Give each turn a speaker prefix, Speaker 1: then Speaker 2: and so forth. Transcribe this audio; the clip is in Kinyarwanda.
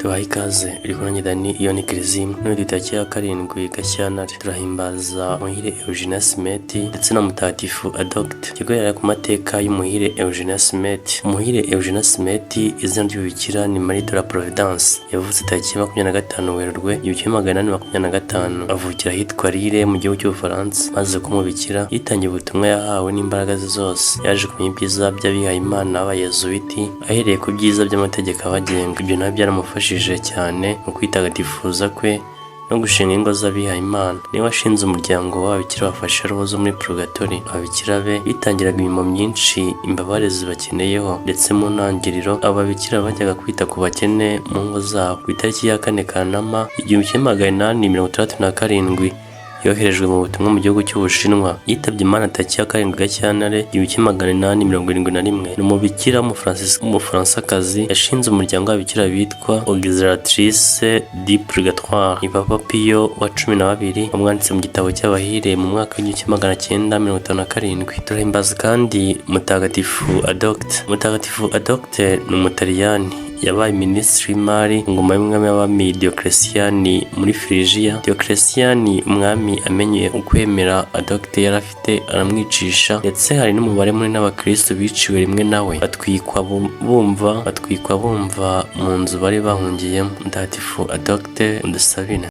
Speaker 1: Tubahe ikaze, uri kumwe nanjye Dani, iyo ni Kirizimu. None tariki ya 7 Gashyantare turahimbaza Muhire Eugenia Simeti ndetse na Mutagatifu Adogite. Guhera ku mateka y'Umuhire Eugenia Simeti. Umuhire Eugenia Simeti, izina ry'ububikira ni Marie de la Providence. Yavutse tariki 25 Werurwe 1825, avukira ahitwa Lille mu gihugu cy'Ubufaransa. Maze kumubikira, yitangiye ubutumwa yahawe n'imbaraga ze zose. Yaje kumenya ibyiza by'abihayimana b'Abayezuwiti ahereye ku byiza by'amategeko abagenga. Ibyo nabyo byaramufashije cyane mu kwitagatifuza kwe no gushinga ingo z'abihayimana. Niwe washinze umuryango w'ababikira bafasha roho zo muri Purgatori. Ababikira be bitangiraga imirimo myinshi imbabare zibakeneyeho, ndetse mu ntangiriro abo babikira bajyaga kwita ku bakene mu ngo zabo. Ku itariki ya 4 Kanama 1867 yoherejwe mu butumwa mu gihugu cy'Ubushinwa. Yitabye Imana tariki ya 7 Gashyantare 1871. Ni umubikira w'Umufaransakazi, yashinze umuryango w'ababikira bitwa Auxiliatrice du Purgatoire. Ni Papa Piyo wa 12 wamwanditse mu gitabo cy'abahire mu mwaka w'1957. Turahimbaza kandi Mutagatifu Adogite. Mutagatifu Adogite ni Umutaliyani, yabaye minisitiri w'imari mu ngoma y'umwami w'abami Diocletian muri Firigiya. Diocletian umwami amenye ukwemera Adogite yari afite, aramwicisha, ndetse hari n'umubare munini w'abakristo biciwe rimwe nawe, batwikwa bumva mu nzu bari bahungiyemo. Mutagatifu Adogite, udusabire.